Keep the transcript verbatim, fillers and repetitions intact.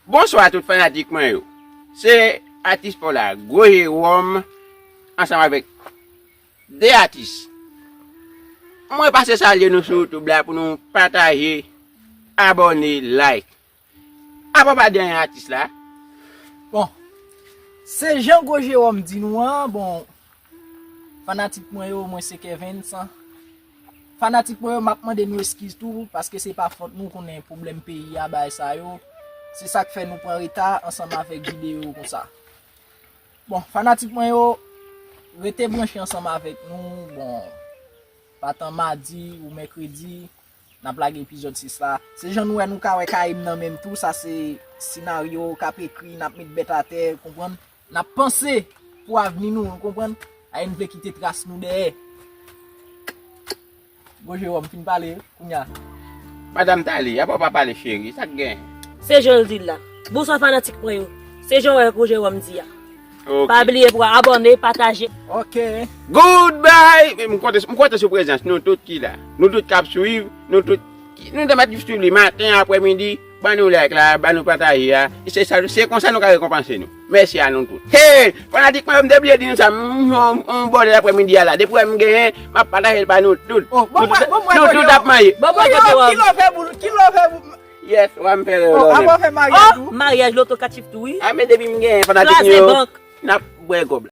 Bonswa tout fanatik mwen yo. Se atis pa w la, Gwo Jewòm, ansanm avèk de atis. Mwen pase salye nou sou YouTube la pou nou pataje, abòne, like. Apa w pa di anyen atis la? Bon, se jan Gwo Jewòm di nou an, bon, fanatik mwen yo, mwen se Kevens. Fanatik mwen yo, m ap mande nou eskiz tou, paske se pa fòt nou, konnen pwoblèm peyi a, bagay sa yo. Se sa k fè nou pran reta ansanm avèk videyo konsa. Bon, fanatik mwen yo, rete branche ansanm avèk nou. Bon, pa tan madi ou mèkredi, n ap lage epizòd sis la. Se jan nou wè nou ka wè kay m nan men m tou, sa se senaryo k ap ekri, n ap met bèt atè, konprann? N ap panse pou avni nou, nou konprann? Ay, n vle kite tras nou dèyè. Gwo Jewòm, fin pale, kounya. Madanm Tali, apa w pa pale cheri, sa k gen? Se jan l di l la. Bonswa fanatik mwen yo. Se jan w wè Gwo Jewòm di a. Pa bliye pou abòne, pataje. Ok. Goodbye! M konte, m konte sou prezans nou tout ki la. Nou tout k ap swiv, nou tout ki, nou te mèt swiv li maten, aprèmidi, ban nou like la, ban nou pataje a. Se sa, se konsa nou ka rekonpanse nou. Mèsi a nou tout. Hey! Fanatik mwen yo, m te bliye di nou sa, m yon yon bòdèl aprèmidi a la. Depi wè m genyen, m ap pataje l ba nou tout. Oh, bon, Nou tout- bon, bon, nou bon, tout bon. ap manje. Bon, bon, bon, bon. Ki love pou, ki love pou. Yes, w ap fè Oh, love. Apa w fè maryaj ou? Maryaj loto katchif tou wi. A men depi m genyen fanatik Kraze nou yo, bank. n ap bwè gòb la.